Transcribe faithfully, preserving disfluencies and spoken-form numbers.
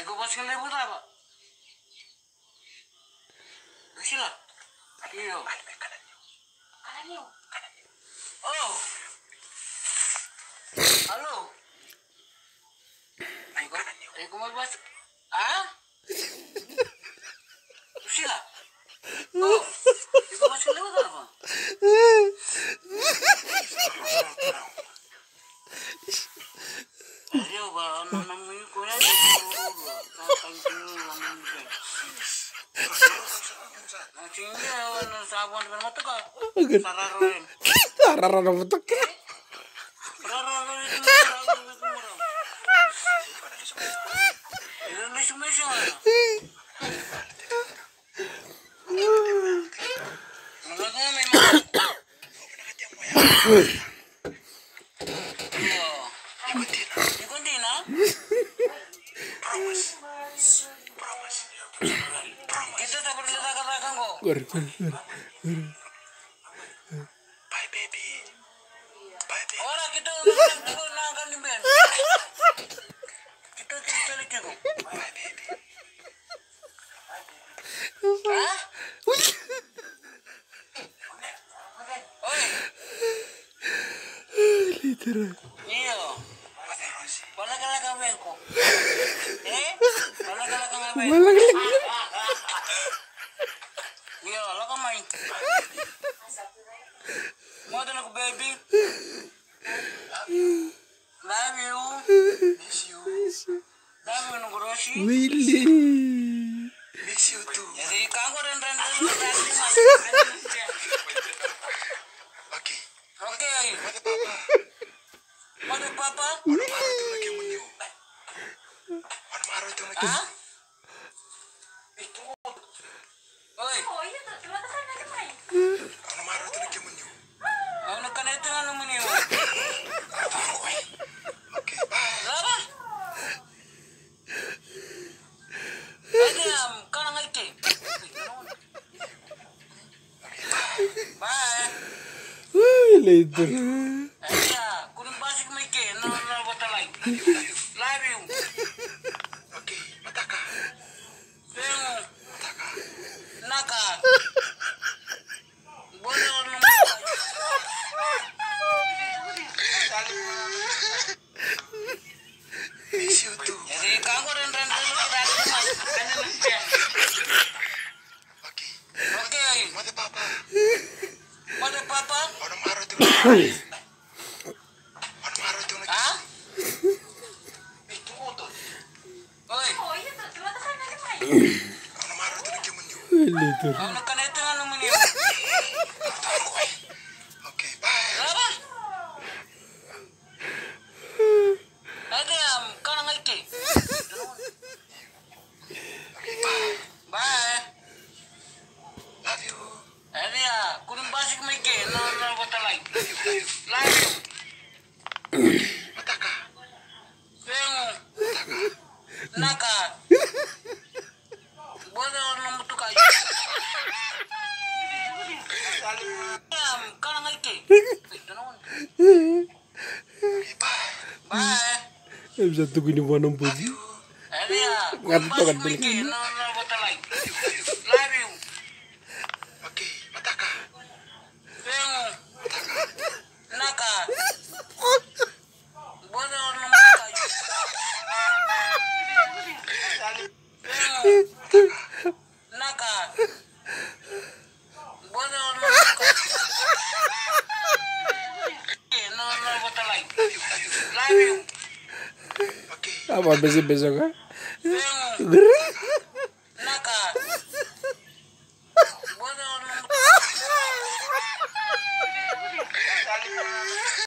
Iko vosa levu cava? Priscila. Io. Oh. Alo. Iko, iko mai vosa. A? Priscila. Oh. Iko vosa levu cava? Rara na motoka. Iko dina? Promise. Promise. Kita sa perlu cakacaka qo. Qori, qori, qori, qori. Bye, baby. Bye, baby. Ora kita udah tunggu nangka ni ben. Kita tunggu tele tiko. Bye, baby. Hah? Oi. Litera. Io. Valakalaka vei iko. E? Valakalaka ga vei iko. Io, lako mai. Moto na ku baby. Love you. Miss you. Love you, Nokorosi. Wili. Miss you too. Eri kango ren ren ren ren. Okay. Okay. Mother papa. Mother papa. Ono maro tu na kemuni. Ono maro tu na kemuni. Oi. Ono maro tu na kemuni. Ono kana tu na muni. Okay, bye. Lava. Adi am kana ngai ke. Bye. Ui, leitura. Adi a, kunu basi mai ke. Okay. Mother papa. Mother papa. Oi. Leitur. Okay, bye. Ade, am, kana ngai ke. Okay, bye. Bye. Love you. Ade, a, kuni basik mai ke, no, no, vata lai. Love you. Mataka. Segu. Naka. Bodo no mutuka. Kana ngai ke. Bye. Bye. Em sa tukuni vua na bosi. Gata toka tale. Love you. Okay, mataka. Segu. Naka. Bodo no mutuka. Naka. Bodo no mutuka. No, no, vata lai. Love you. Ava bese bese ka. Naka. Bodo no mutuka.